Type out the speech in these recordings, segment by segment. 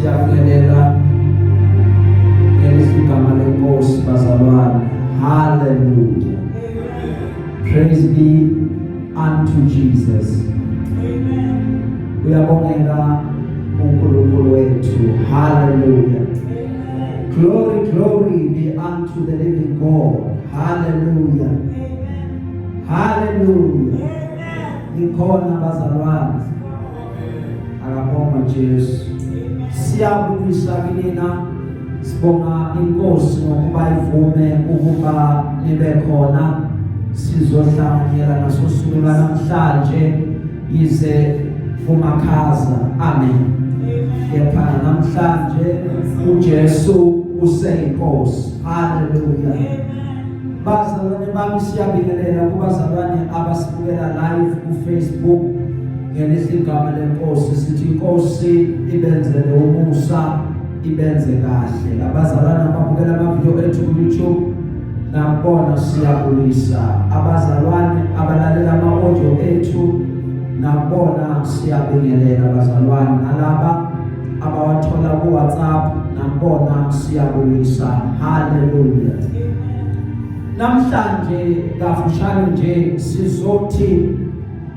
Siyabingelela ngelihle igama lenkosi, bazalwane. Hallelujah. Praise be unto Jesus. Amen. Uyabongeka uNkulunkulu wethu. Hallelujah. Amen. Glory, glory be unto the living God. Hallelujah. Amen. Hallelujah. Amen. Nikhona, bazalwane? Akabongwa Jesu. Amen. Siyabulisa kinina. Sibonga inkosi ngokuba ivume ukuba nibe khona, sizohlanganyela nasosuku lwanamhlanje, yize kumakhaza. Amen. Amen. Kepha namhlanje uJesu useyinkosi. Haleluya. Amen. Bazalwane bami, siyabingelela kubazalwane abasibukela live ku-Facebook ngelihle igama lenkosi. Sithi inkosi ibenzele umusa, ibenze kahle. Abazalwane ababukela amavidiyo ethu ku-YouTube, nabona siyabulisa. Abazalwane abalalela ama-audio ethu, nabona siyabingelela bazalwane. Nalaba abawathola ku-WhatsApp, nabona siyabulisa. Haleluya. Namhlanje kafushane nje sizothi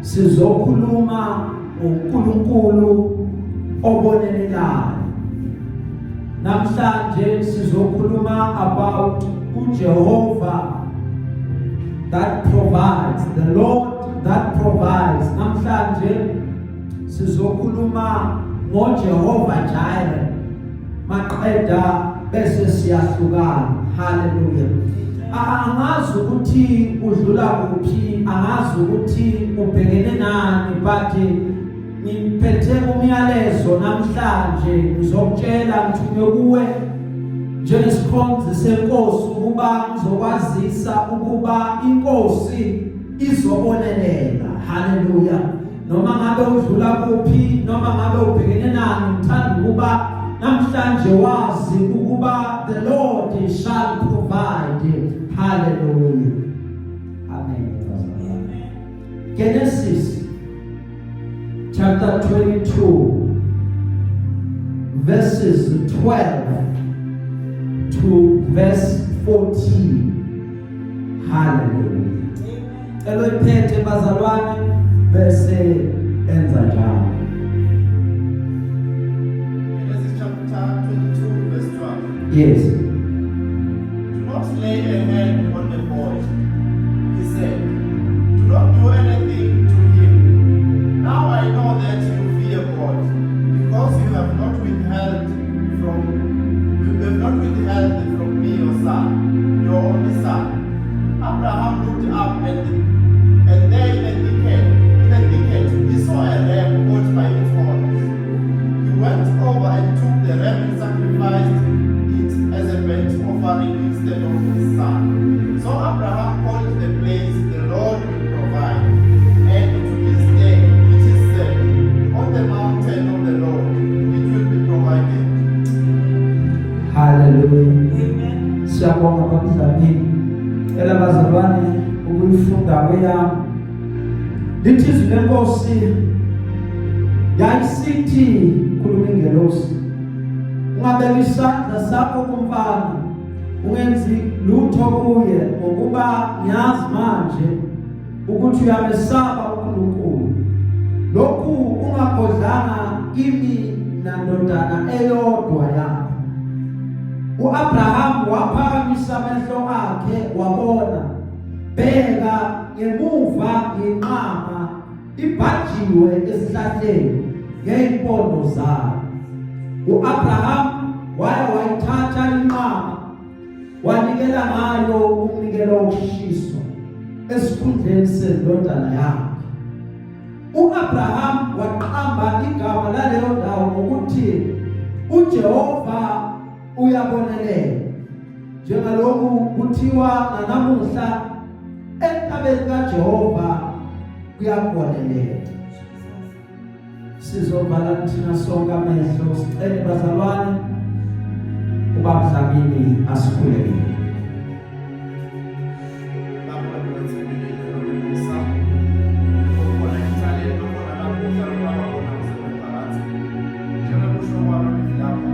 sizokhuluma ngoNkulunkulu obonelelayo. Namhlanje sizokhuluma about uJehova that provides, the Lord that provides. Namhlanje sizokhuluma ngoJehova Jireh, maqeda bese siyahlukana. Haleluya. Angazi ukuthi udlula kuphi, angazi ukuthi ubhekene nani, but ngiphethe umyalezo namhlanje. Ngizokutshela, ngithunywe kuwe njengesikhonzi senkosi ukuba ngizokwazisa ukuba inkosi izobonelela. Haleluya. Noma ngabe udlula kuphi, noma ngabe ubhekene nani, ngithanda ukuba namhlanje wazi ukuba the Lord shall provide. Hallelujah. Amen. Genesis chapter 22 verses 12 to verse 14. Hallelujah. Cela iphethe, bazalwane, bese enza njalo. Genesis chapter 22, verse 12. Yes. "Do not lay a hand on the boy," he said. "Do not do anything to him. Now I know that you fear God, because you have not withheld from me your son, your only son." Abraham looked up and there in the thicket, he saw a ram caught by its horns. He went over and took the ram and sacrificed it as a burnt offering instead of his son. So Abraham called the place, "The Lord will provide." And to this day it is said, "On the mountain of the Lord it will be provided." Hallelujah. Amen. Siyabonga, babudlamini. Cela, bazalwane, ukuyifunda kweyami. Lithi izwi lenkosi, yayisithi, khuluma ingelosi, "Ungabeka isandla sakho kumfana, ungenzi lutho kuye, ngokuba ngiyazi manje ukuthi uyamesaba uNkulunkulu, lokhu ungagodlanga kimi nandodana eyodwa yakho." uAbraham waphakamisa amehlo akhe wabona, bheka, ngemuva inqama ibhajiwe esihlahleni ngezimpondo zayo. uAbraham waya wayithatha inqama, wanikela ngayo umnikelo wokushiswa esikhundleni sendodana yakhe. uAbraham waqamba igama laleyo ndawo ngokuthi uJehova uyabonelela, njengaloku kuthiwa nanamuhla, "Entabeni kaJehova kuyabonelela." Sizovala thina sonke amehlo, sicele, bazalwane, ubaba Dlamini asikhulekele. Baba wethembekile nonemusa, ukhona ekuqaleni, ukhona lapho uhlala kwaba khona kuze phakathi. Njengokusho kwalo livi lakho,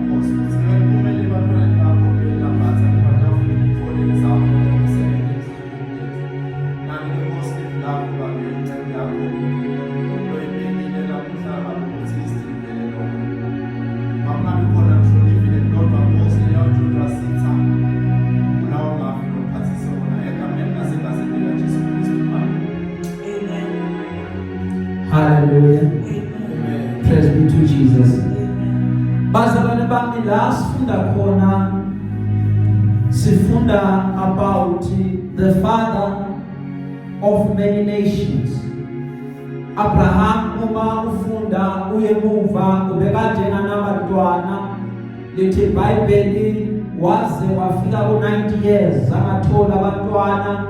Bazalwane bami, la sifunda khona, sifunda about the father of many nations, Abraham. Uma ufunda uyemuva, ubekade enganabantwana. Lithi iBhayibheli waze wafika ku-90 years angathola abantwana,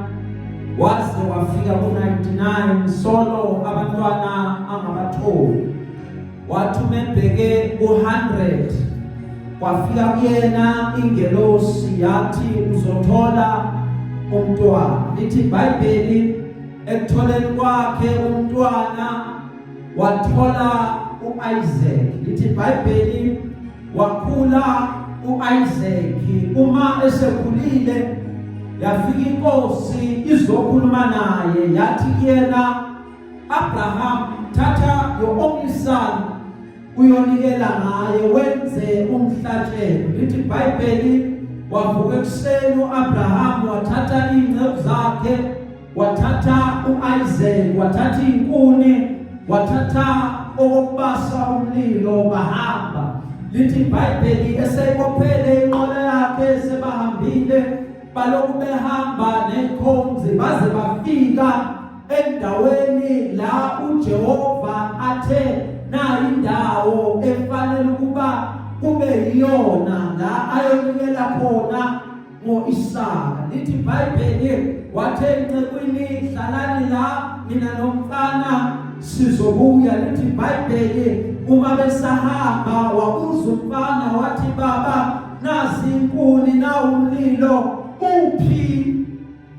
waze wafika ku-99 solo abantwana angabatholi. Wathi umebheke ku-100, kwafika kuyena ingelosi yathi uzothola umntwana. Lithi iBhayibheli ekutholeni kwakhe umntwana, wathola uIsaac. Lithi iBhayibheli wakhula uIsaac. Uma esekhulile, yafika inkosi izokhuluma naye, yathi kuyena, "Abraham, thatha your only son uyonikela ngaye, wenze umhlatshelo." Lithi iBhayibheli wavuka ekuseni uAbraham, wathatha izinceku zakhe, wathatha uIsaac, wathatha izinkuni, wathatha okokubasa umlilo, bahamba. Lithi iBhayibheli eseyibophele inqola yakhe, sebahambile, baloku behamba nekhonzi baze bafika endaweni la uJehova athe na indawo efanele ukuba kube yiyona la ayonikela khona ngoIsaka. Lithi iBhayibheli wathe encekwini, "Hlalani la, mina nomfana sizobuya." Lithi iBhayibheli uma besahamba, wabuza umfana wathi, "Baba, nazi inkuni na umlilo, uphi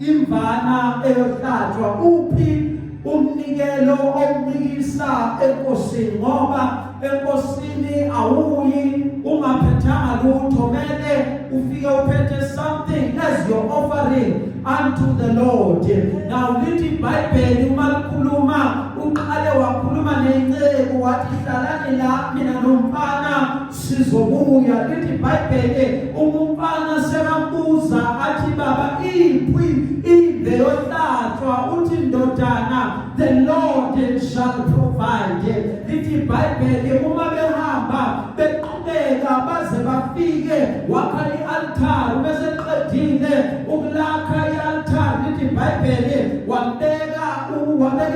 imvana eyohlatshwa? Uphi umnikelo omnikisa enkosini? Ngoba enkosini awuyi ungaphethanga lutho, mele ufike uphethe something as your offering unto the Lord." Now lithi iBhayibheli uma likhuluma, uqale wakhuluma nenceku wathi, "Hlalani la, mina nomfana sizobuya." Lithi iBhayibheli uma umfana sekambuza athi, "Baba, iphi imve yohlatshwa?" Uthi, "Ndodana, the Lord shall provide." Lithi iBhayibheli uma behamba beqhubeka baze bafike, wakha i-altar. Bese qedile ukulakha i-altar, lithi iBhayibheli wabeka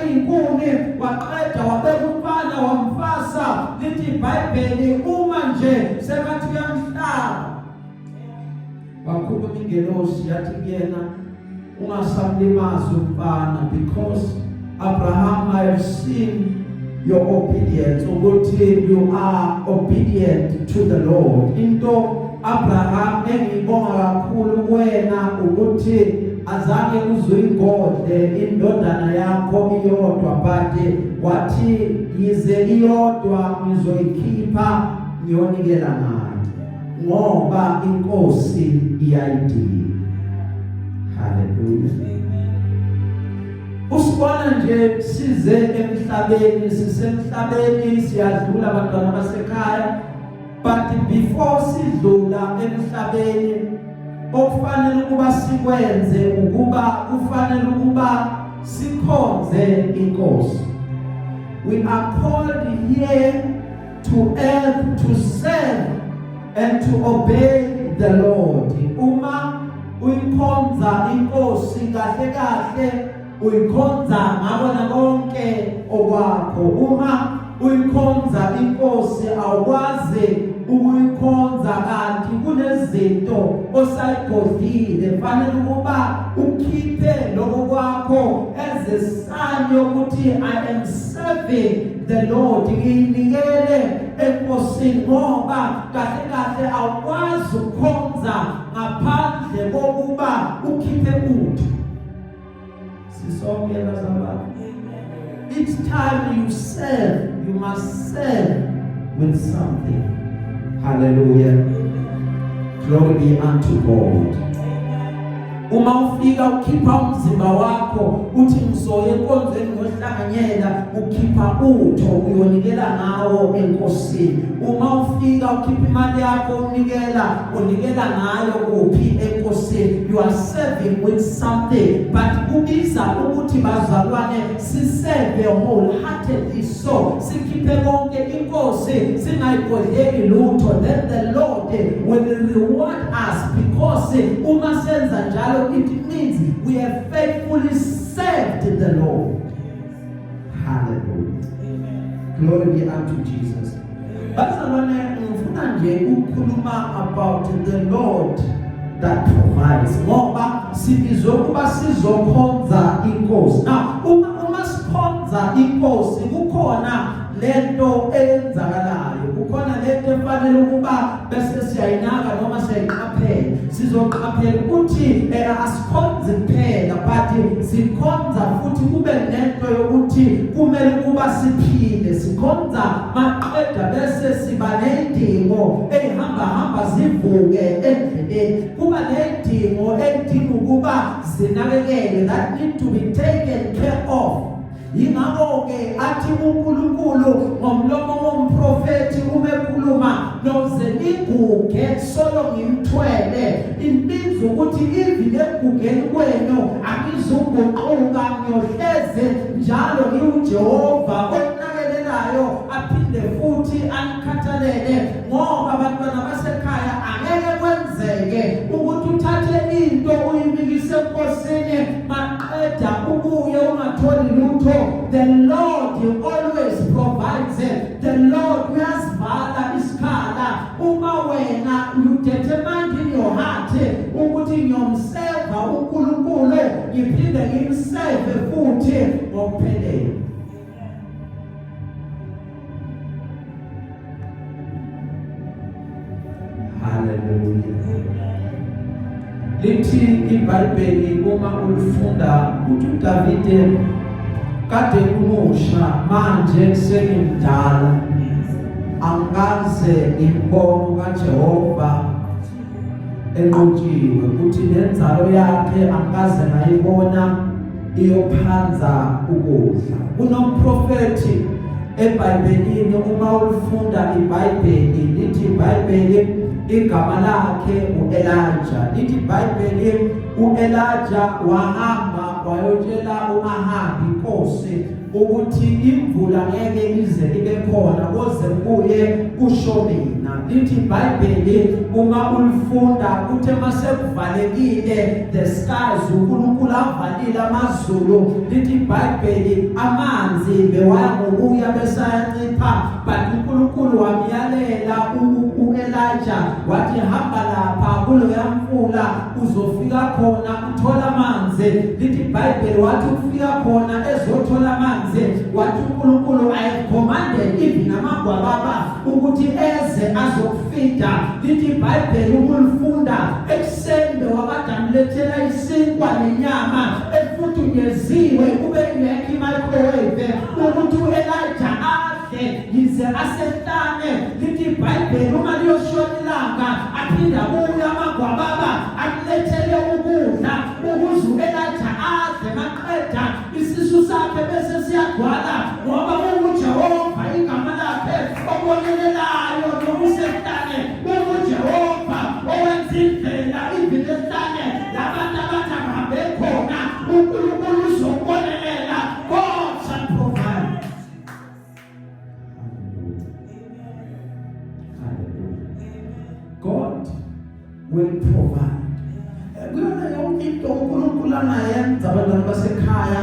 izinkuni, waqeda wabeka umfana, wamfasa. Lithi iBhayibheli uma nje sekathi uyamhlaba, wakhuluma ingelosi yathi kuyena, "Ungasamlimazi umfana, because Abraham, I have seen your obedience, ukuthi you are obedient to the Lord. Into, Abraham, engiyibonga kakhulu kuwena ukuthi azange uzuyigodle indodana yakho iyodwa, but wathi yize iyodwa ngizoyikhipha ngiyonikela ngayo, ngoba inkosi iyayidinga." Haleluya! Usibona nje size emhlabeni, sisemhlabeni, siyadlula, abantwana basekhaya, but before sidlula emhlabeni, okufanele ukuba sikwenze ukuba kufanele ukuba sikhonze inkosi. We are called here to earth to serve and to obey the Lord. Uma uyikhonza inkosi, kahle kahle uyikhonza ngabona konke okwakho. Uma uyikhonza inkosi, awukwazi ukuyikhonza kanti kunezinto osayigodlile. Fanele ukuba ukhiphe lokho kwakho as a sign yokuthi I am serving the Lord, ngiyinikele enkosini, ngoba kahle kahle awukwazi ukukhonza ngaphandle kokuba ukhiphe utho. Sisonke, bazalwane? Each time you serve, you must serve with something. Hallelujah, glory be unto God. Uma ufika ukhipha umzimba wakho, uthi ngizoya enkonzweni ngohlanganyela, ukhipha utho uyonikela ngawo enkosini. Uma ufika ukhipha imali yakho, unikela, unikela ngayo kuphi? Enkosini. You are serving with something, but kubiza ukuthi, bazalwane, siserve wholeheartedly, so sikhiphe konke inkosi, singayigodleli lutho. Then the Lord Lord will reward us, because uma senza njalo, it means we have faithfully served the Lord. Hallelujah. Glory be unto Jesus. Bazalwane, ngifuna nje ukukhuluma about the Lord that provides, ngoba sibizwe ukuba sizokhonza inkosi. Now uma sikhonza inkosi, kukhona lento eyenzakalayo, kukhona lento efanele ukuba bese siyayinaka noma siyayiqaphela. Sizoqaphela ukuthi asikhonzi kuphela, but sikhonza futhi kube nento yokuthi kumele ukuba siphile. Sikhonza maqeda bese siba nezidingo ehamba hamba zivuke endleleni, kuba nezidingo edinga ukuba zinakekelwe, that need to be taken care of. Yingakho ke athi uNkulunkulu ngomlomo womprofeti uma ekhuluma noze niguge solo ngimthwele, it means ukuthi even ekugugeni kwenu angizuguquka, ngiyohleze njalo ngiwuJehova onakelelayo aphinde futhi anikhathalele. Ngoba abantwana basekhaya, angeke kwenzeke ukuthi uthathe into uyimikise enkosini, maqeda ubuye ungatholi lutho. The Lord always provides. The Lord uyasivala isikhala uma wena you determined in your heart ukuthi ngiyomseva uNkulunkulu, ngiphinde ngimseve futhi ngokuphelele. Hallelujah. Lithi iBhayibheli uma ulifunda, uthi uDavide, "Kade kumusha, manje sengimdala, angikaze ngimbone kaJehova enqotshiwe, kuthi nenzalo yakhe angikaze ngayibona iyophanza ukudla." Kunomprofeti eBhayibhelini, uma ulifunda iBhayibheli, lithi iBhayibheli igama lakhe uElijah. Lithi iBhayibheli uElijah wahamba wayotshela uAhabi inkosi ukuthi imvula ngeke ize ibe khona koze kuye kusho mina. Lithi iBhayibheli uma ulifunda, kuthe masekuvalekile the skies, uNkulunkulu avalile amazulu, lithi iBhayibheli amanzi bewaya ngokuya besayancipha, but uNkulunkulu wamyalela uElijah wathi, "Hamba lapha kuloya mfula, uzofika khona uthola amanzi." Lithi iBhayibheli wathi ufika khona ezothola amanzi, wathi uNkulunkulu, "I have commanded even amagwababa ukuthi eze azokufida." Lithi iBhayibheli ukulifunda, ekuseni bewakadamlethela isinkwa nenyama efuthunyeziwe, kube ingekho imicrowave, ukuthi uElijah adle yize asehlane. Lithi iBhayibheli uma liyoshona ilanga, aphinde abuye amagwababa akulethele ukudla ukuze uElijah adle, maqeda isisu sakhe bese siyagcwala, ngoba unguJehova igama lakhe obonelelayo nokusehlane, unguJehova owenza indlela even ehlane labantu abathi abahambe khona. uNkulunkulu uzokubonelela. God shall provide. Hallelujah. God will provide. Kuyona yonke into uNkulunkulu angayenza, abantwana basekhaya,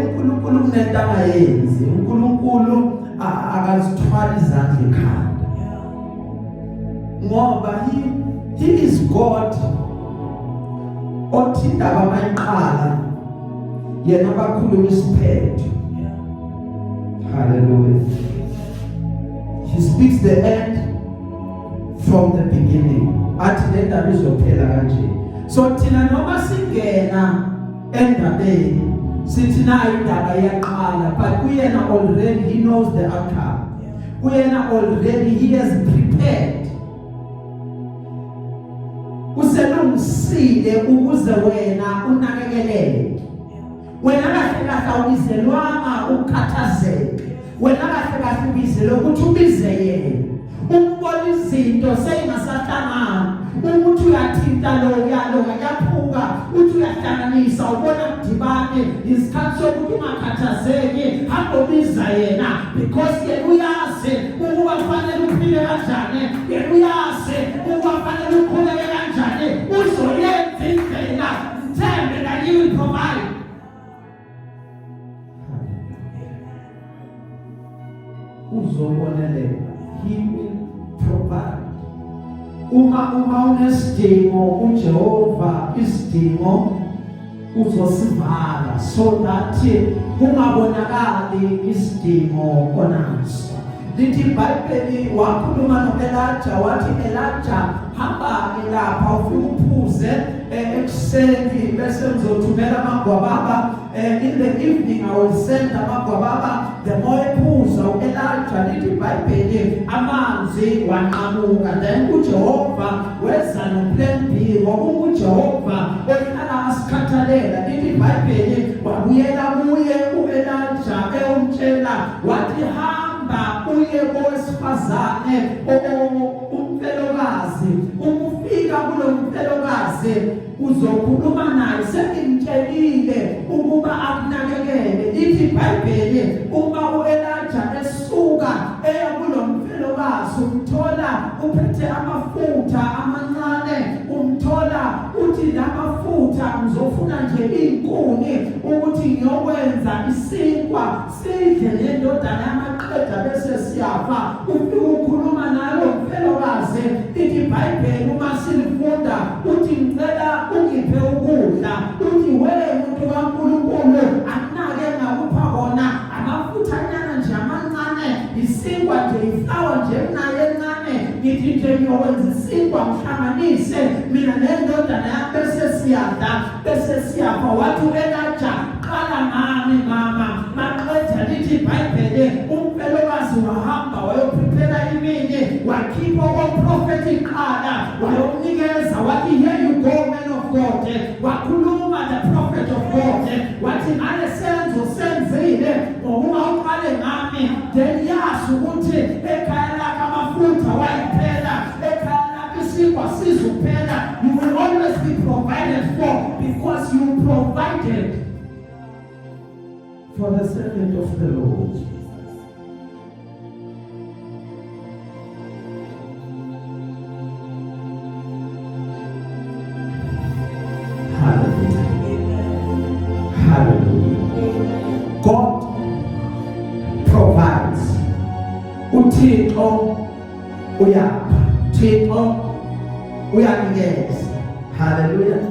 uNkulunkulu kunento angayenzi. uNkulunkulu akazithwali izandla ekhanda, ngoba he is God othi indaba mayiqala yena bakhuluma isiphetho. Hallelujah. He speaks the end from the beginning, athi le ndaba izophela kanje. So thina noma singena endabeni sithi nayo indaba iyaqala, but kuyena already he knows the outcome. Kuyena already he has prepared, uselungisile ukuze wena unakekeleke. Wena kahle kahle awubizelwanga ukukhathazeka, wena kahle kahle ubizelwe ukuthi ubize yena. Ukubona izinto seyingasahlangani, ukuthi uyathinta lo yalo ngiyaphuka, uthi uyahlanganisa ubona kudibane, isikhathi sokuthi ungakhathazeki, hamba ubiza yena, because yena uyazi ukuba kufanele uphile kanjani, yena uyazi ukuba Uzobonelela. He will provide. Uma unesidingo uJehova, isidingo uzosivala so that kungabonakali isidingo onaso. Lithi iBhayibheli, wakhuluma noElijah, wathi, "Elijah, hamba ke lapha, ufike uphuze ekuseni, bese ngizothumela amagwababa. In the evening I will send amagwababa." The more ephuza uElijah, lithi iBhayibheli, amanzi wanqamuka. Then uJehova weza no plan B, ngoba uJehova ohlala asikhathalela. Lithi iBhayibheli, wabuyela kuye uElijah, eyomtshela, wathi, "Hamba uye kowesifazane umfelokazi. Uma ufika kulo mfelokazi, uzokhuluma naye, sengimtshelile ukuba akunakekele." Ithi iBhayibheli, uma uElijah esuka eya kulo mfelokazi, umthola uphethe amafutha amancane. Umthola uthi, "Lamafutha, ngizofuna nje inkuni ukuthi ngiyokwenza isinkwa, sidle nendodana, yamaqeda bese siyafa." Ufike ukhuluma nalo mfelokazi. Ithi iBhayibheli, uma silifunda, uthi, "Ngicela ungiphe ukudla." Uthi, "We muntu kaNkulunkulu, akunake ngakupha kona, amafuthanyana nje amancane, isinkwa nje, iflour nje enayo encane. Ngithi nje ngiyokwenza isinkwa, ngihlanganise mina nendodana yami, bese siyadla, bese siyafa." Wathi uElijah, "Qala ngami, mama." Maqeda, lithi iBhayibheli, umfelokazi wahamba wayoprepare imini, wakhipha oprofeti qala, wayomnikeza, wathi, "Here you go, man of God." Wakhuluma the prophet of God, wathi, "Ngale senzo senzile, ngokuba uqale ngami, then yazi ukuthi ekhaya lakhe amafutha wayiphela, ekhaya lakhe isinkwa sizophela. You will always be provided for because you provided for the servant of the Lord." Hallelujah. Hallelujah. God provides. UThixo uyapha. Thixo uyanikeza. Hallelujah.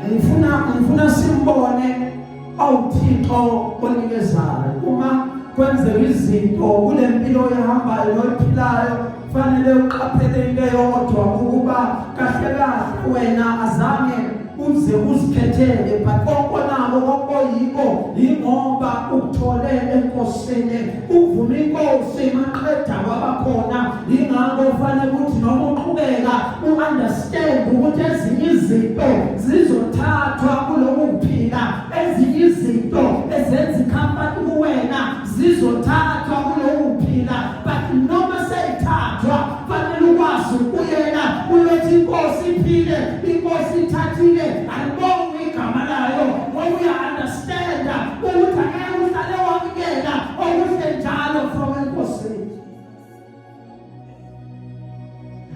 Ngifuna simbone awuThixo onikezayo. Uma kwenzeka izinto kule mpilo oyihambayo noyiphilayo, fanele uqaphele into eyodwa, ukuba kahle kahle wena azange uze uzikhethele, but konke nako, konke oyiko, yingoba ukuthole enkosini, uvuma inkosi, maqeda kwabakhona. Ingakho kufanele ukuthi noma uqhubeka, uunderstand ukuthi ezinye izinto zizothathwa kuloku kuphila, ezinye izinto ezenza icomfort kuwena zizothathwa kuloku kuphila. But noma seyithathwa, fanele ukwazi ukubuyela uyothi, "Inkosi iphile, inkosi ithathile, alibonge igama layo," ngoba uya understand ukuthi angeke uhlale wamukela okuhle njalo from enkosini.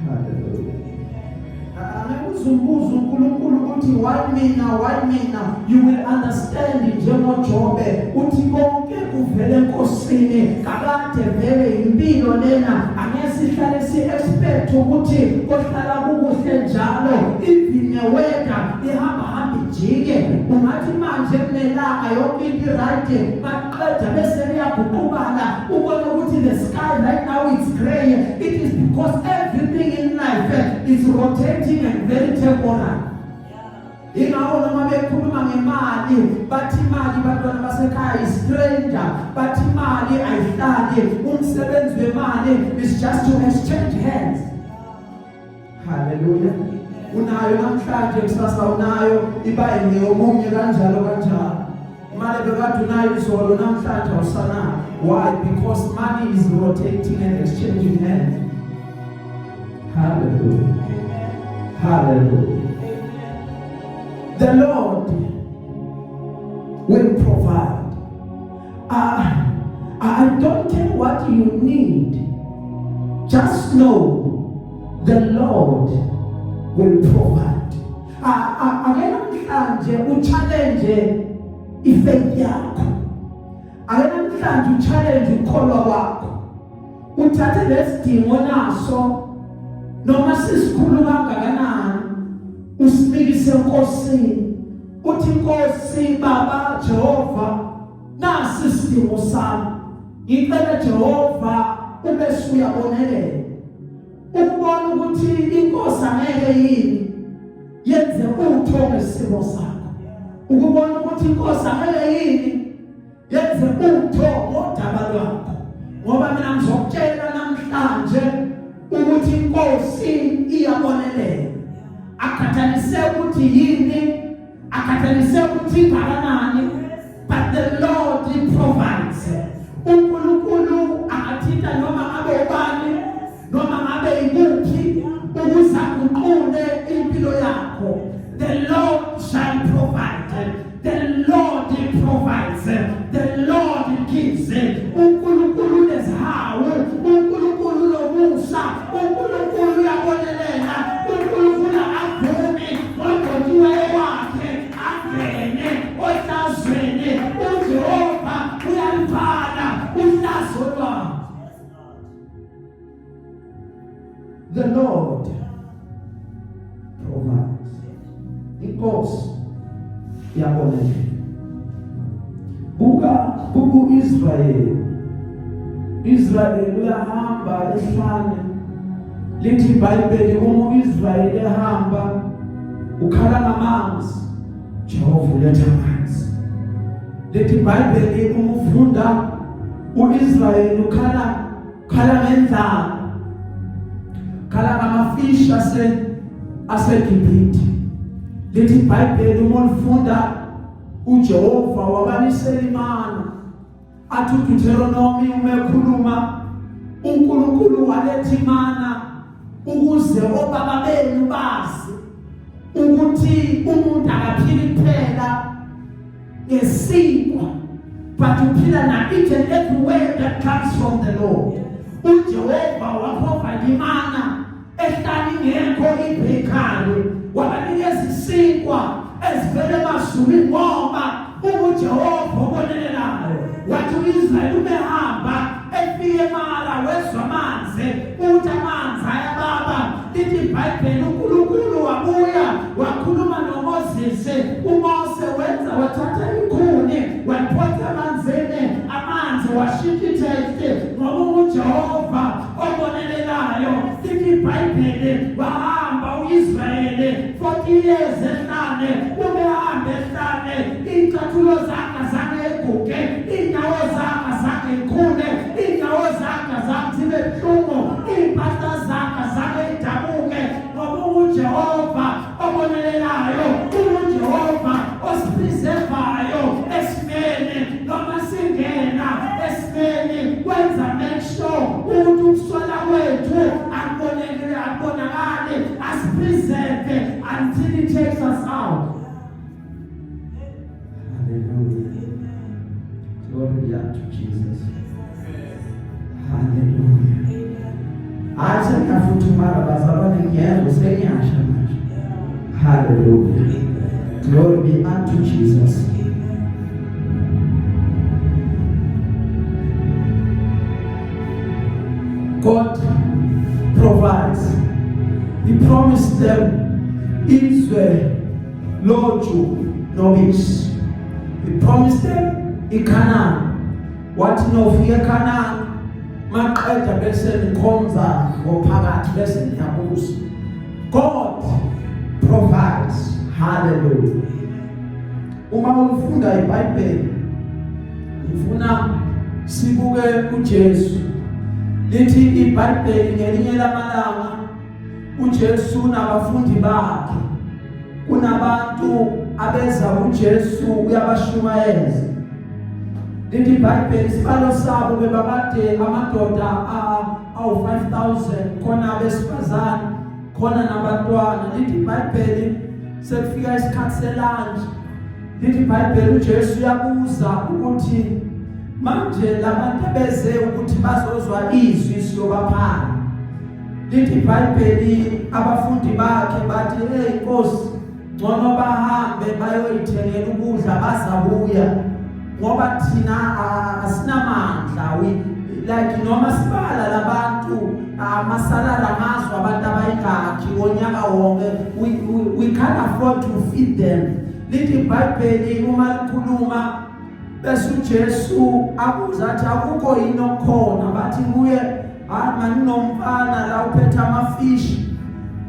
Hallelujah. Angeke uzumbuza uNkulunkulu ukuthi, "Why mina? Why mina?" You will understand njengoJobe, uthi konke kuvele enkosini. Kakade vele impilo lena, angeke sihlale si expect ukuthi kohlala kukuhle njalo. Even weather ihamba hamba ijike. Ungathi manje kunelanga, yonke into right, baqeda bese liyaguqubala, ubone ukuthi the sky right now it's gray. It is because everything in life is rotating and very temporary. Ingakho noma bekhuluma ngemali, bathi imali, bantwana basekhaya, is stranger. Bathi imali ayihlali. Umsebenzi wemali is just to exchange hands. Hallelujah. Unayo namhlanje, kusasa unayo, iba ngeyomunye, kanjalo kanjalo. Imali bekade unayo izolo, namhlanje awusanayo. Why? Because money is rotating and exchanging hands. Hallelujah. Hallelujah. The Lord will provide. I don't care what you need. Just know the Lord will provide. Ake namhlanje uchallenge ifaith yakho. Ake namhlanje uchallenge ukukholwa kwakho. Uthathe lesidingo naso noma sisikhulu kangakanani, usimikise enkosini, uthi, "Inkosi, Baba Jehova, nasi isidingo sami, ngicela Jehova ube suyabonelela." Ukubona ukuthi inkosi angeke yini yenze utho ngesimo sakho, ukubona ukuthi inkosi angeke yini yenze utho ngodaba lwakho, ngoba mina ngizokutshela namhlanje ukuthi inkosi iyabonelela, akhathaliseki ukuthi yini, akhathaliseki ukuthi ingakanani, but the Lord provides. uNkulunkulu angathinta noma ngabe ubani, noma ngabe ikuphi, ukuze aguqule impilo yakho. The Lord shall provide. The Lord provides. The Lord gives. uNkulunkulu unezihawu, uNkulunkulu unomusa, uNkulunkulu uyabonelela. uNkulunkulu avumi ogcotshiweyo wakhe angene ohlazweni. uJehova uyalivala uhlazo lwakhe. The Lord provides. Inkosi iyabonelela. Buka buku Israel. Israel uyahamba ehlane. Lithi iBhayibheli, uma uIsrael ehamba ukhala ngamanzi, Jehova uletha amanzi. Lithi iBhayibheli, uma ufunda, uIsrael ukhala ngendlala, khala ngamafish aseGibhithe. Lithi iBhayibheli, uma ulifunda, uJehova wabanisela imana. Athi uDeuteronomy uma ekhuluma, uNkulunkulu waletha imana ukuze obaba benu bazi ukuthi umuntu akaphili kuphela ngesinkwa, but uphila na each and every word that comes from the Lord. uJehova waprovide imana ehlala ingekho ibakery, wabanikeza isinkwa esivele emazulwini, ngoba unguJehova obonelelayo. Wathi uIsrael umehamba efike eMara, wezwa amanzi, uthi amanzi ayababa. Lithi iBhayibheli, uNkulunkulu wabuya wakhuluma noMoses. uMose wenza, wathatha ikhuni, waliphonsa emanzini, amanzi washintsha itaste, ngoba uJehova obonelelayo. Lithi iBhayibheli, wahamba uIsrayeli 40 years ehlane. Ubehamba ehlane, iy'cathulo zakhe zange eguge, iy'nyawo zakhe zange ikhule, iy'nyawo zakhe zange zibe buhlungu, iy'mpahla zakhe zange idabuke, ngoba uJehova obonelelayo, uJehova osipreservayo esimeni. Noma singena esimeni, wenza make sure ukuthi ukuswela kwethu akubonekile, akubonakali, asipreserve until he takes us out. Hallelujah. Glory be unto Jesus. Hallelujah. Hayi, sengiyafuthumala bazalwane, ngiyezwa sengiyasha manje. Hallelujah. Glory be unto Jesus. God provides. He promised them izwe loju nobisi. He promised them iCanaan. Wathi nofika eCanaan, maqeda bese nikhonza ngophakathi, bese niyabusa. God provides. Hallelujah. Uma ufunda iBhayibheli, ngifuna sibuke uJesu. Lithi iBhayibheli, ngelinye lamalanga uJesu nabafundi bakhe, kunabantu abeza kuJesu, uyabashumayeza. Lithi iBhayibheli, isibalo sabo bebabade amadoda awu-5000, khona abesifazane, khona nabantwana. Lithi iBhayibheli, sekufika isikhathi selunch. Lithi iBhayibheli, uJesu uyabuza ukuthi manje labantu beze ukuthi bazozwa izwi, siyobaphana. Lithi iBhayibheli, abafundi bakhe bathi, "Hey Nkosi, ngcono bahambe bayoyithengela ukudla, bazabuya, ngoba thina asinamandla." We Like noma sibala labantu amasalala amazwe abantu abayingakhi ngonyaka wonke, we can't afford to feed them. Lithi iBhayibheli uma likhuluma, bese uJesu abuza athi, akukho yini okukhona? Bathi kuye, hayi maninomfana la uphethe amafish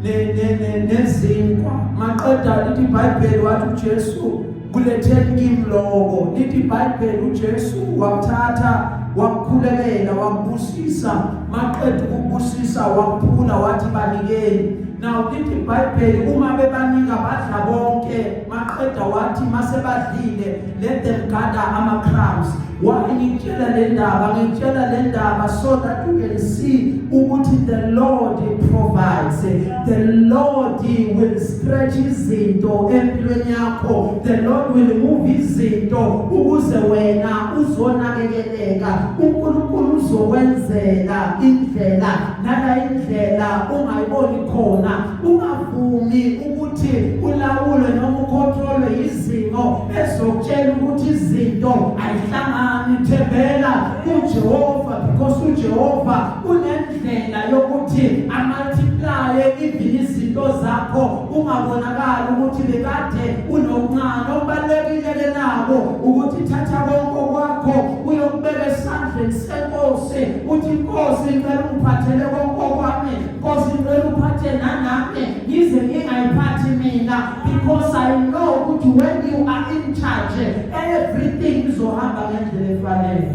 ne ne nezinkwa. Maqeda lithi iBhayibheli wathi uJesu, kuletheni kimi lokho. Lithi iBhayibheli uJesu wakuthatha, wakukhulekela, wakubusisa. Maqeda ukubusisa, wakuphula, wathi banikeni. Now lithi iBhayibheli uma bebanika badla bonke. Maqeda wathi mase badlile, let them gather ama crumbs. Why ngikutshela le ndaba? Ngikutshela le ndaba so that you can see ukuthi the Lord provides. The Lord will stretch izinto empilweni yakho. The Lord will move izinto ukuze wena uzonakekeleka. uNkulunkulu uzokwenzela indlela nala indlela ungayiboni khona. Ungavumi ukuthi ulawulwe noma ucontrolwe izimo ezokutshela ukuthi izinto ayihlangani. Thembela kuJehova, because uJehova unendlela yokuthi amultiply even izinto zakho ungabonakali ukuthi bekade unokuncane. Okubalulekile ke nabo ukuthi thatha konke kwakho uyokubeka esandleni senkosi, uthi, "Inkosi, ngicela ungiphathele konke kwami. Nkosi, ngicela uphathe nanami, ngize ngingayiphathi mina," because I know ukuthi when you are in charge, everything izohamba ngendlela efanele.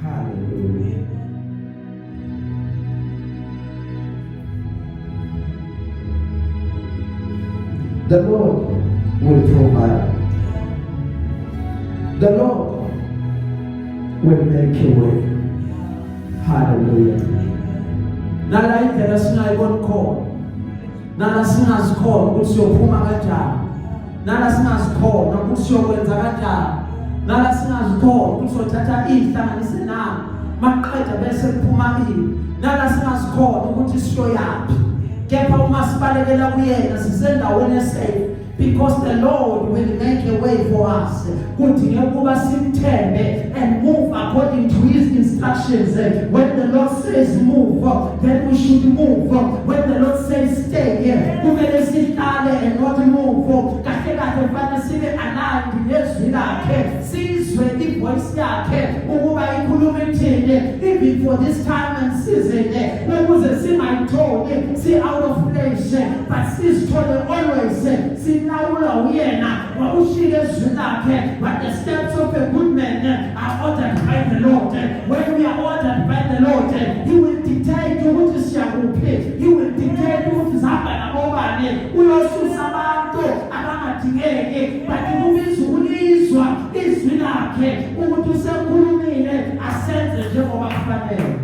Hallelujah. The Lord will provide. The Lord will make a way. Hallelujah. Nala indlela singayiboni khona, nala singazi khona ukuthi siyophuma kanjani, nala singazi khona ukuthi siyokwenza kanjani, nala singazi khona ukuthi siyothatha ihlanganise nami maqeda bese kuphuma ini, nala singazi khona ukuthi siyoyaphi, kepha uma sibalekela kuyena sisendaweni esafe, because the Lord will make a way for us. Kudingeka ukuba simthembe and move according to his instructions. When the Lord says move, then we should move. When the Lord says stay, kumele sihlale and not move. Kahle kahle kufanele sibe aligned nezwi lakhe, sizwe ivoice yakhe ukuba ikhuluma ithini even for this time and season, ukuze singayitholi si out of place, but sizithole always silawulwa uyena. Wakushilo ezwini lakhe, "But the steps of a good man are ordered by the Lord." When we are ordered by the Lord, he will dictate ukuthi siyakuphi, he will dictate ukuthi sihamba nabobani, uyosusa abantu abangadingeki, but kubiza ukulizwa izwi lakhe ukuthi usekhulumile, asenze njengoba kufanele.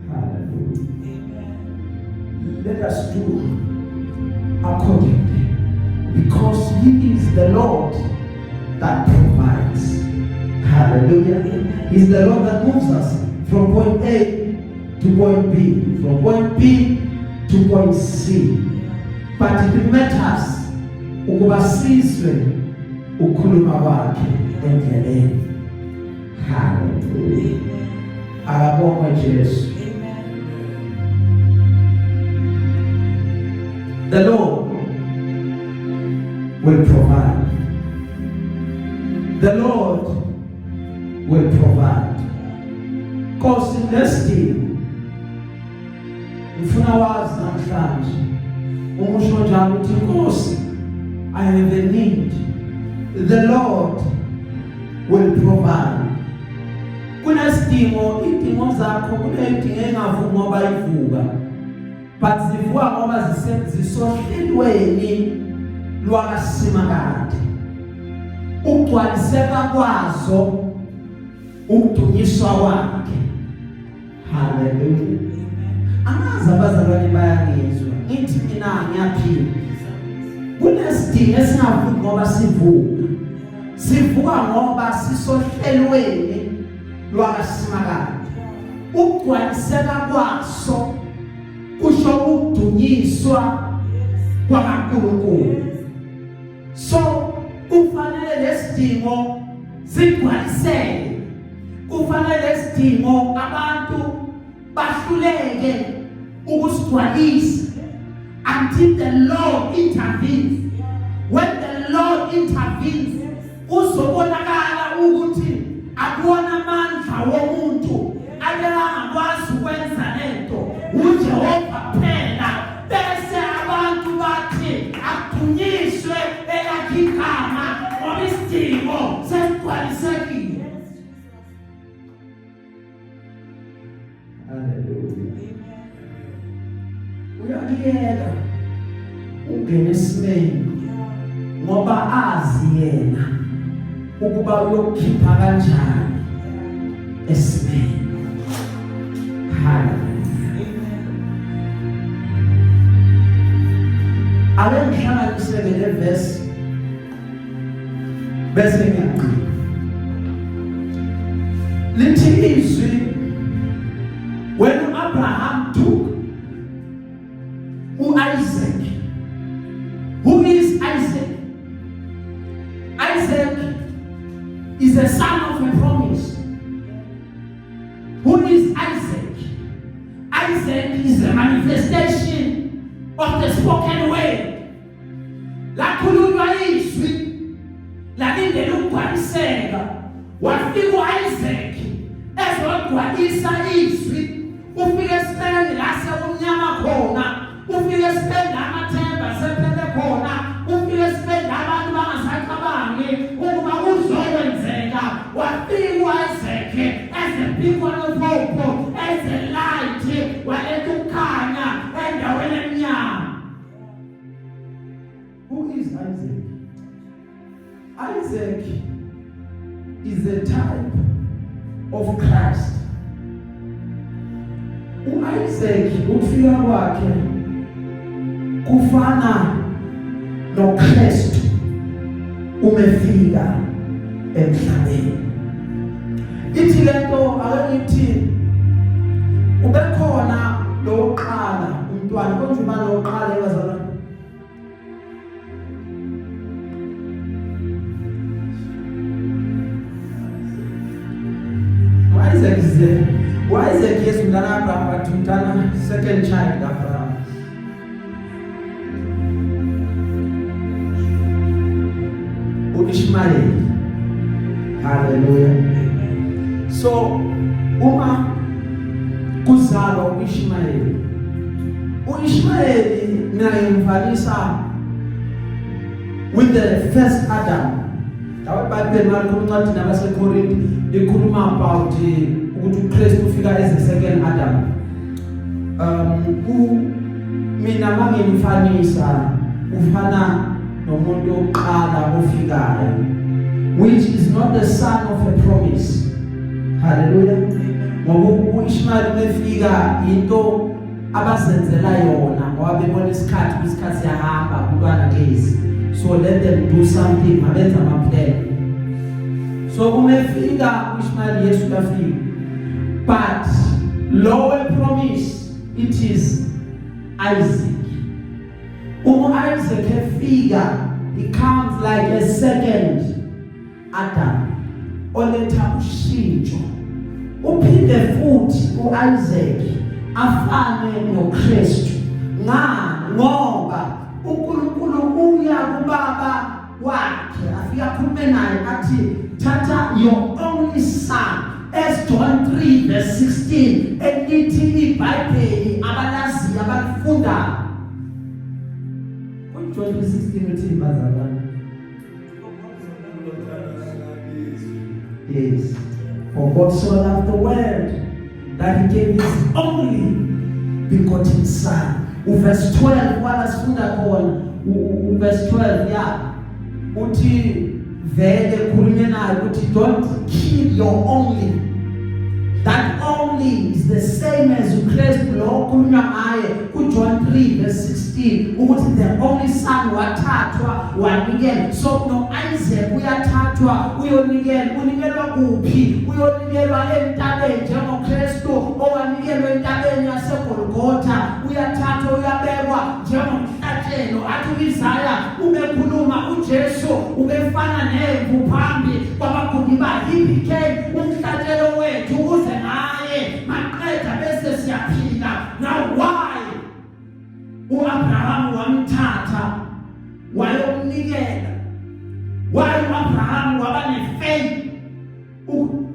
Hallelujah. Let us do accordingly, because He is the Lord that provides. Hallelujah. He's the Lord that moves us from point A to point B, from point B to point C. But it matters ukuba sizwe ukukhuluma kwakhe endleleni. Hallelujah. Akabongwe Jesu. The Lord will provide. The Lord will provide. Nkosi, nesidingo ngifuna wazi namhlanje umusho njalo uthi, "Nkosi, I have a need." The Lord will provide. Kunesidingo, idingo zakho, kunedingo engavuki ngoba ivuka, but zivuka ngoba zisohlelweni lwakaSimakade, ukugcwaliseka kwazo ukudunyiswa kwakhe. Haleluya. Angazi abazalwane bayangizwa. Ngithi mina ngiyaphila, kunesidingo esingavuki ngoba sivuka, sivuka ngoba sisohlelweni lwakaSimakade, ukugcwaliseka kwaso kusho ukudunyiswa kwaNkulunkulu. So lesidingo sigcwaliseke, kufanele lesidingo abantu bahluleke ukusigcwalisa until the Lord intervenes. When the Lord intervenes, kuzobonakala ukuthi akuwona amandla womuntu abengakwazi ukwenza lento, uJehova kuphela. Bese abantu bathi akudunyiswe elakhe igama ngoba isidingo sesigcwalisekile. Hallelujah. Uyakuyeka ungene esimeni ngoba azi yena ukuba uyokukhipha kanjani esimeni. Hallelujah. Ake ngihlanganiseke le verse bese ngiyagcina. Lithi izwi, when Abraham took uIsaac. Who is Isaac? Isaac is the son of a promise. Who is Isaac? Isaac is a manifestation of the spoken word. Lakhulunywa izwi, lalindele ukugcwaliseka. Wafika uIsaac ezogcwalisa izwi. Ufike esibeni la sekumnyama khona, ufike esibeni la amathemba sephele khona, ufike esibeni la abantu bangasacabangi ukuba kuzokwenzeka. Wafika uIsaac as a beacon of hope, as a light, waletha ukukhanya endaweni emnyama. Who is Isaac? Isaac is a type of Christ. uIsaac ukufika kwakhe kufana noKristu umefika emhlabeni. Ithi lento, ake ngithi ubekhona lokuqala umntwana konje, ubani lokuqala ebazalwane? Isaac is there. Isaac, yes, umntana Abraham, but umntana second child Abraham. uIshmael. Hallelujah. So uma kuzalwa uIshmael, uIshmael mina ngimfanisa with the first Adam. Lawa iBhayibheli malikhuluma incwadi nabaseKorinte likhuluma about ukuthi uKristu ufika as a second Adam. Ku mina mangimfanisa ufana nomuntu oqala ofikayo, which is not the son of a promise. Hallelujah. Ngoba uIshmael umefika into abazenzela yona ngoba bebona isikhathi, isikhathi siyahamba, umntwana kezi, so let them do something, mabenza ama plan. So umefika uIshmael, Yesu uyafika, but lo promise, it is Isaac. Uma Isaac efika, he comes like a second Adam oletha ushintsho. Uphinde futhi uIsaac afane noKristu ngani? Ngoba uNkulunkulu uya kubaba wakhe, afika akhulume naye athi, "Thatha your only son," as John 3 verse 16 elithi iBhayibheli abalaziyo abalifundayo. KuJohn 3:16 uthi, bazalwane? Yes. For God so loved the world that he gave his only begotten son. Uverse 12 wala sifunda khona, uverse 12, yeah. Uthi vele khulunywe naye ukuthi don't kill your only. That only is the same as uKristu lo okhulunywa ngaye kuJohn 3 verse 16 ukuthi the only son wathathwa wanikela. So no Isaac uyathathwa uyonikela. Unikelwa kuphi? Uyonikelwa entabeni njengoKristu owanikelwa entabeni yaseGolgotha. Uyathathwa uyabekwa njengomhlatshelo. Athi uIsaya ubekhuluma uJesu ubefana nemvu phambi Wamthatha wayomnikela. Why uAbraham waba nefaith?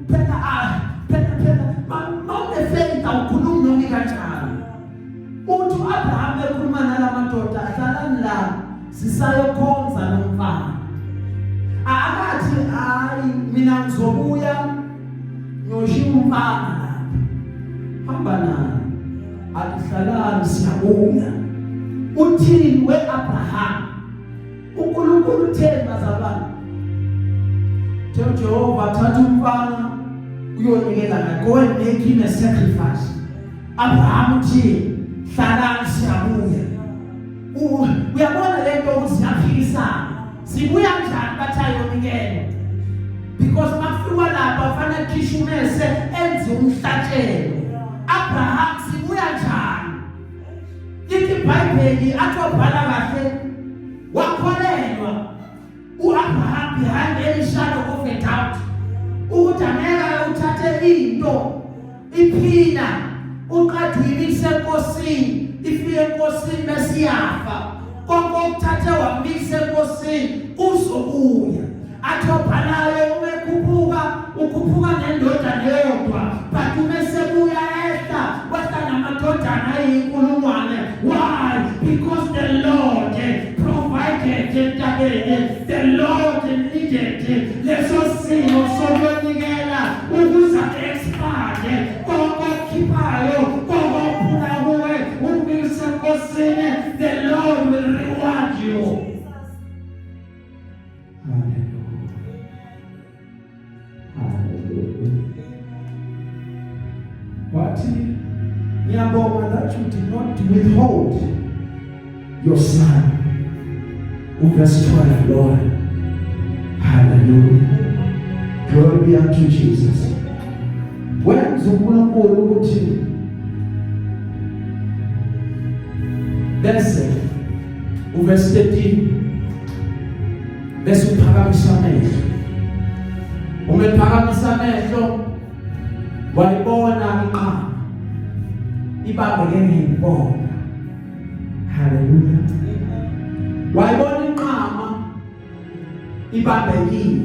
Phela ah phela phela mawune faith awukhulumi noma kanjani. Uthi uAbraham ekhuluma nalamadoda, "Hlalani la, sisayokhonza nomfana." Akathi, "Hayi, mina ngizobuya ngiyoshiya umfana lapha, hamba naye." Athi, "Hlalani, siyabuya." Uthini weAbraham? uNkulunkulu utheni, bazalwane? Jehova, thatha umfana uyonikela ngaye, go and make him a sacrifice. Abraham uthi, "Hlalani, siyabuya." Uyabona lento ukuthi siyaphikisana, sibuya kanjani? Bathi ayonikela, because makufikwa lapha fanele khishwe umese, enze umhlatshelo. Abraham, sibuya njani? Lithi iBhayibheli, athi wabhala kahle, wakholelwa uAbraham behind any shadow of a doubt ukuthi angeke uthathe into iphila, uqede uyimise enkosini, ifike enkosini bese iyafa. Konke okuthathe wamisa enkosini kuzobuya. Athi obhalayo, uma ekhuphuka, ukhuphuka nendodana eyodwa, but uma esebuya ehla, wehla namadodana ayinkulungwane. Why? Because the Lord provided entabeni. The Lord needed leso simo sokunikela ukuze expand konke okukhiphayo, konke okuphuma kuwe, ukumise enkosini. The Lord will reward you. Hallelujah, hallelujah. Wathi, "Ngiyabonga that you did not withhold your son." Uverse 12, Lord. Hallelujah, glory be unto Jesus. Wenza uNkulunkulu ukuthi bese uverse 13, bese uphakamisa amehlo. Uma ephakamisa amehlo, wayibona inqama ibambeke ngeyibona. Haleluya! Wayibona inqama ibambekile,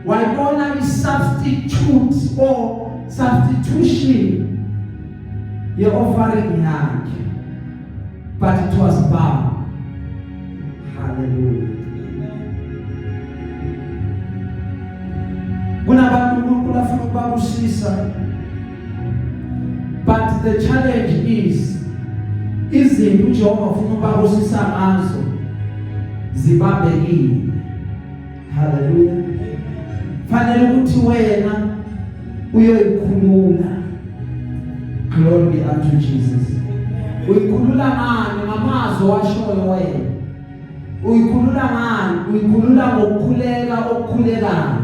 wayibona i-substitute or substitution ye-offering yakhe, but it was bound. Hallelujah! Kunabantu uNkulunkulu afuna ukubabusisa, but the challenge is izinto uJehova afuna ukubabusisa ngazo zibambekile. Haleluya! Fanele ukuthi wena uyoyikhulula. Glory be unto Jesus. Uyikhulula ngani? Ngamazwi washoyo wena. Uyikhulula ngani? Uyikhulula ngokukhuleka okukhulekayo.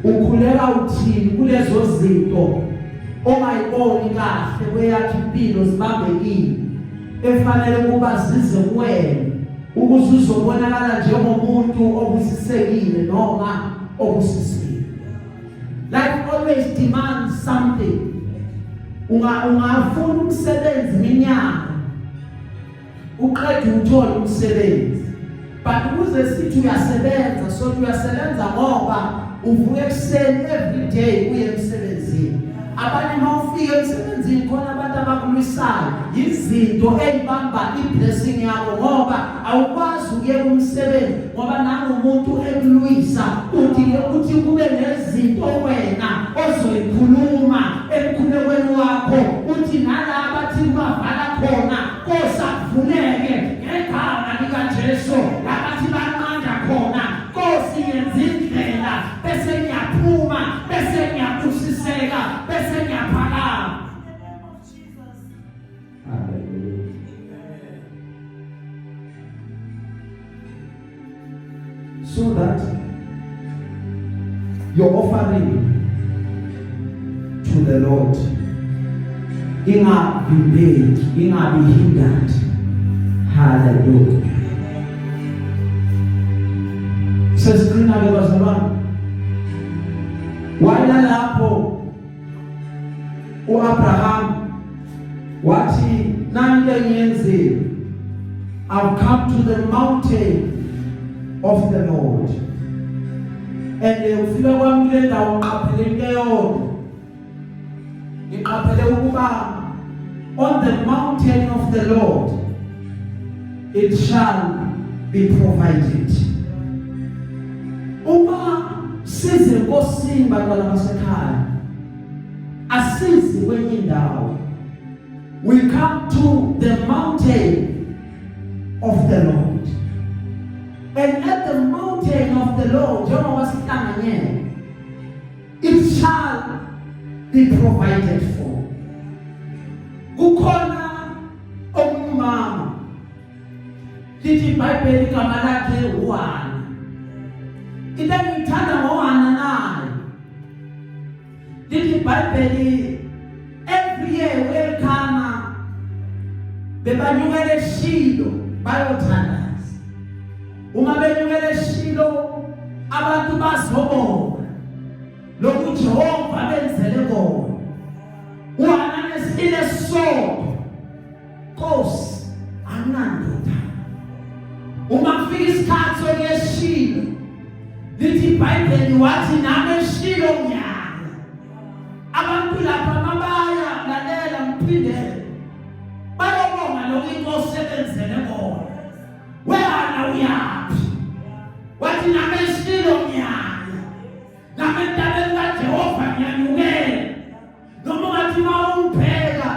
Ukhuleka uthini kulezo zinto ongayiboni kahle kweyakho impilo zibambekile, efanele kuba zize kuwena ukuze uzobonakala njengomuntu obusisekile noma obusisiwe? Life always demands something. Ungafuna umsebenzi iminyaka, uqede uthola umsebenzi, but ukuze sithi uyasebenza, sothi uyasebenza ngoba uvuka ekuseni every day uye emsebenzini. Abanye uma ufika emsebenzini, khona abantu abakulwisayo, izinto eyibamba iblessing yakho, ngoba awukwazi ukuyeka umsebenzi ngoba nangumuntu ekulwisa. Udinge ukuthi kube nezinto wena ozoyikhuluma emkhulekweni wakho, uthi nalaba athi bavala khona, kosakuvuleke ngegama likaJesu. Labathi banqanda khona, Nkosi, yenza indlela, bese ngiyaphuma, bese ngiyabusiseka, bese ngiyaphakama. In the name of Jesus. Hallelujah. So that your offering to the Lord ingavimbeki, ingabi hindered. Hallelujah. Sesiqina ke, bazalwane. Wayela lapho uAbraham, wathi, "Nanto engiyenzile." I've come to the mountain of the Lord. And ufika kwami kule ndawo ngiqaphele into eyodwa. Ngiqaphele ukuba on the mountain of the Lord it shall be provided. Uma size enkosini, bantwana basekhaya, asizi kwenye indawo. We come to the mountain of the Lord, and at the mountain of the Lord, njengoba sihlanganyele, it shall be provided for. Kukhona omunye, lithi iBhayibheli, igama lakhe uHana. Into engiyithanda ngoHana naye, lithi iBhayibheli, every year uElkana bebanyukela eShilo bayothandaza. Uma benyukela eShilo, abantu bazobona lokhu Jehova benzele kona. uHana nesibili esisodwa, Nkosi, anginandoda. Uma kufika isikhathi sokuya, lithi iBhayibheli, wathi, "Nami eShilo ngiyaya." Abantu lapha mabaya, lalela ngiphindele, bayobonga lokhu inkosi ebenzele kona. Wena uyaphi? Wathi, "Nami eShilo ngiyaya, nami entabeni kaJehova ngiyanyukela." Noma ungathi uma ungibheka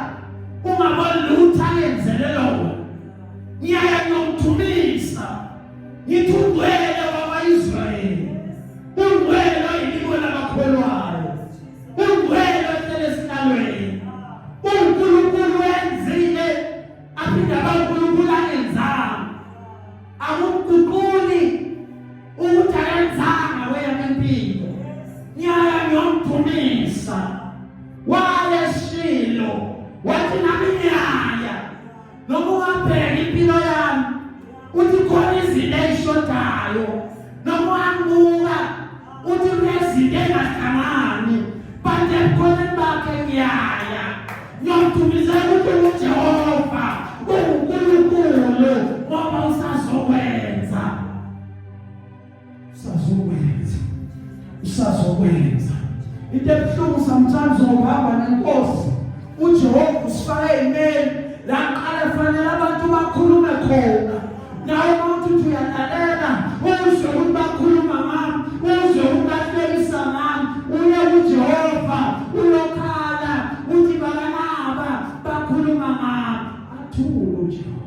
ungaboni lutho angenzele lona, ngiyaya ngiyomthumisa, ngithi ungcwele wakwa-Israyeli, ungcwele oyilibwe labakholwayo, ungcwele ohlele esihlalweni, uNkulunkulu wenzile aphinde abankulunkulu angenzanga. Akuguquli ukuthi akenzanga weyami impilo. Ngiyaya ngiyomdumisa. Wayeshilo, wathi, "Nami ngiyaya." Noma ungabheka impilo yami uthi khona izinto eyishodayo, noma ungabuka uthi kunezinto engahlangani, but ebukhoneni bakhe ngiyaya ngiyomdumisela ukuthi uJehova unguNkulunkulu, ngoba usazokwenza, usazokwenza, usazokwenza. Into ebuhlungu, sometimes ngokuhamba nenkosi uJehova usifaka ey'meni la kuqala fanele abantu bakhulume khona nawe. Uma uthi uyalalela, uzwe ukuthi bakhuluma ngami, uzwe ukuthi bahlekisa ngami, uye kuJehova uyokhala, uthi, "Bakanaba bakhuluma ngami." Athule uJehova.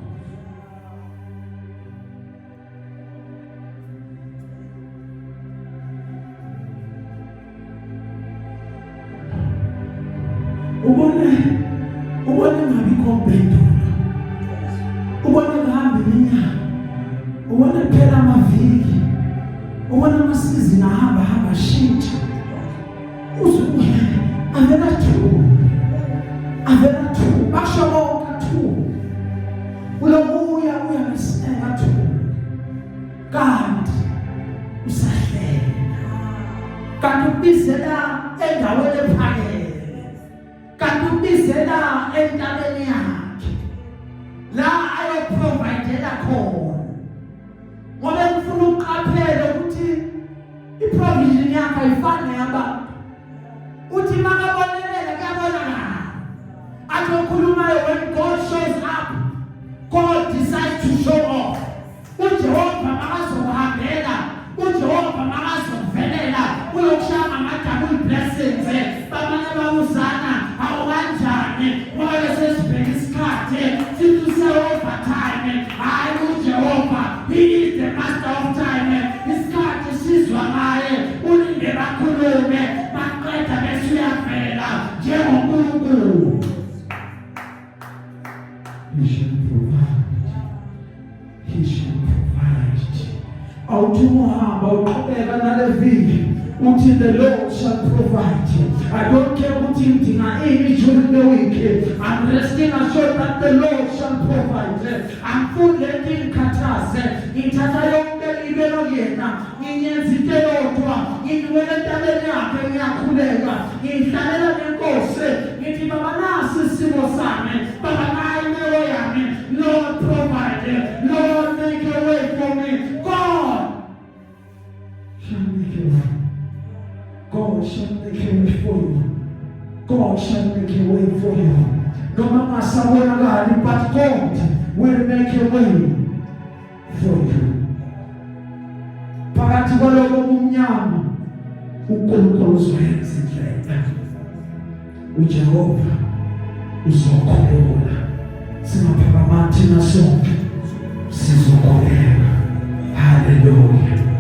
Ubone ngabikho mpendulo, ubone kuhamba iminyaka, ubone kuphela amaviki, ubone amasizini ahamba hamba shintsha, uze avela thule, avela thule, basho konke, athule. Ulokuya uyameseka, athule, kanti usahlela, kanti ukubizela endaweni ephakeme, kanti ukubizela entabeni yakhe la ayoprovidela khona, ngoba ngifuna ukuqaphela ukuthi iprovision yakhe ayifani neyabantu. Uthi makabonelela kuyabonakala. Athi okhulumayo, when God shows up, God decides to show off. UJehova makazokuhambela, uJehova makazokuvelela, uyokushaya ngama-double blessings. Bamane babuzana, "Awu, kanjani?" Ngoba sesibheka isikhathi, sithi use-overtime. Hhayi, uJehova, he is the master of time. Isikhathi sizwa ngaye. Ulinde bakhulume, baqeda bese uyavela njengoNkulunkulu. He shall provide. He shall provide. Awuthi uhamba uqhubeka nale viki, uthi, "The Lord shall provide." I don't care ukuthi ngidinga ini during the week, I'm resting assured that the Lord shall provide. Angifuni lento ingikhathaze, ngithatha yonke ibelo kuyena. Nginyenza into eyodwa, nginyukela entabeni yakhe, ngiyakhuleka, ngihlalela nenkosi, ngithi, "Baba, nasi isimo sami. Baba, nayi imeko yami. Lord, provide. Lord." make a way. God shall make a way for you. God shall make a way for you. Noma ngasabonakali, but God will make a way for you. Phakathi kwaloko kumnyama, uNkulunkulu uzoyenza indlela. uJehova uzokhulula. Singaphakama thina sonke, sizokhuleka. Haleluya.